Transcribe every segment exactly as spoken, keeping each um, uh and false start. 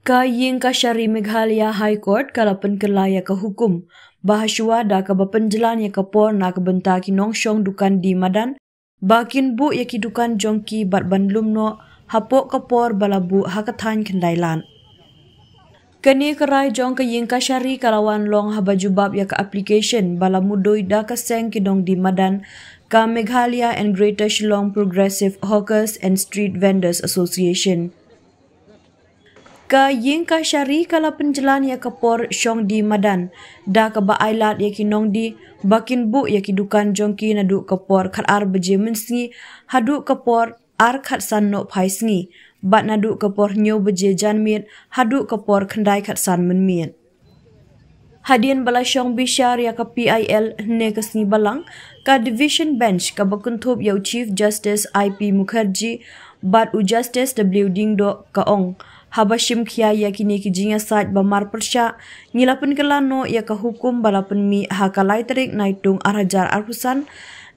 Ka Ïing Kashari Meghalaya High Court ka la pynkylla ïa ka hukum ba ha shuwa da kaba pynjlan ïa ka por na ka bynta ki nongshong dukan die madan ba kin buh ïa ki dukan jong ki bad ban lum noh hapoh ka por ba la buh ha ka thaiñ khyndai lad. Kane ka rai jong ka Ïing Kashari ka la wan long haba jubab ïa ka application ba la mudui da ka seng ki nongdie madan, ka Meghalaya and Greater Shillong Progressive Hawkers and Street Vendors Association. Ka Ïing Kashari ka la pynjlan ïa ka por shong die madan da kaba ai lad ïa ki nongdie ba kin buh ïa ki dukan jong ki naduh ka por khatar baje mynsngi haduh ka por ar khatsan nohphai sngi, bad naduh ka por hynñiew baje janmiet haduh ka por khyndai khatsan mynmiet. Hadien ba la shong bishar ïa ka P I L hynne ka sngi Balang, ka Division Bench kaba kynthup ïa u Chief Justice I P Mukherjee bad u Justice W Diengdoh ka ong, haba shim khia ïa kine ki jingïasaid ba mar pyrshah, ngi la pynkylla noh ïa ka hukum ba la pynmih ha ka lai tarik Naitung ar hajar arphew san,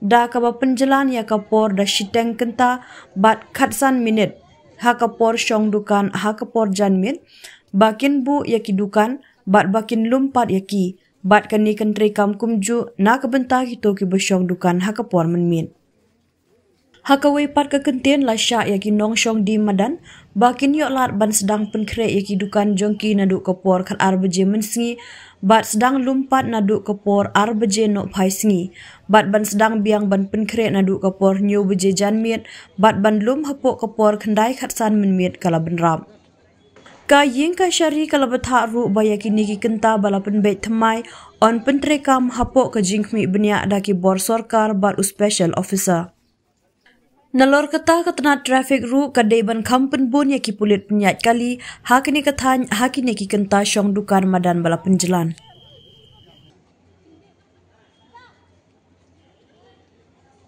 da kaba pynjlan ïa ka por da shiteng kynta bad khatsan minit ha ka por shong dukan ha ka por janmiet ba kin buh ïa ki dukan bad ba kin lum pat ïa ki, bad kane kan treikam kumjuh na ka bynta kito kiba shong dukan ha ka por mynmiet. Ha kawei pat ka kyntien la shah ïa ki nongshong die madan ba kin ïoh lad ban sdang pynkhreh ïa ki dukan jong ki naduh ka por khatar baje mynsngi bad sdang lum pat naduh ka por ar baje nohphai sngi, bad ban sdang biang ban pynkhreh naduh ka por hynñiew baje janmiet bad ban lum hapoh ka por khyndai khatsan mynmiet, ka la bynrap. Ka Ïing Kashari ka la bthah ruh ba ïa kine ki kynta ba la pynbeit thymmai yn pyntreikam hapoh ka jingkhmih bniah da ki bor sorkar bad u special officer. Nalor kata, ka tnat traffic ruh ka dei ban kham pynbun ïa ki pulit pynïaid kali ha kine ka thaiñ ha kine ki kynta shong dukan madan ba la pynjlan.